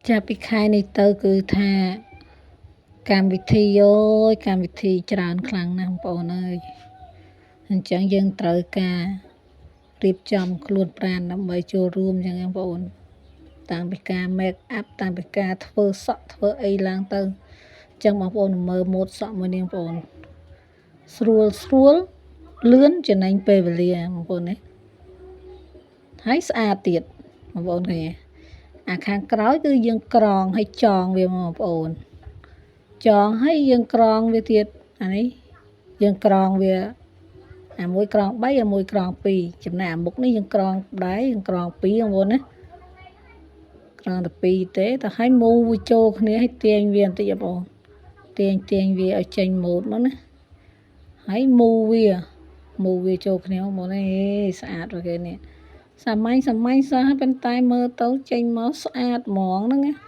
ចាប់ពីខែនេះទៅគឺថាកម្មវិធីយោយកម្មវិធីច្រើនខ្លាំងណាស់បងប្អូនអើយអញ្ចឹងយើងត្រូវការរៀបចំខ្លួនប្រាណដើម្បីចូលរួមអញ្ចឹងបងប្អូនតាំងពីការ make up តាំងពីការធ្វើសក់ធ្វើអីឡើងទៅអញ្ចឹងបងប្អូនមើលម៉ូតសក់មួយនេះបងប្អូនស្រួលស្រួលលឿនចំណេញពេលវេលាបងប្អូនណាហើយស្អាតទៀតបងប្អូនឃើញទេអាខាងក្រោយគឺយើងក្រងឲ្យចងវាមកបងប្អូនចងឲ្យយើងក្រងវាទៀតអានេះយើងក្រងវាអាមួយក្រង3អាមួយក្រង2ចំណែកអាមុខនេះយើងក្រងដែរយើងក្រង2បងប្អូនណាក្រងតែ2ទេតែឲ្យមូវាចូលគ្នាឲ្យទាញវាបន្តិចបងប្អូនទាញទាញវាឲ្យចេញម៉ូតមកណាហើយមូវាមូវាចូលគ្នាបងប្អូនអេស្អាតគេនេះសាមញ្ញសាមញ្ញសោះប៉ុន្តែមើលទៅចេញមកស្អាតហ្មងហ្នឹងណា។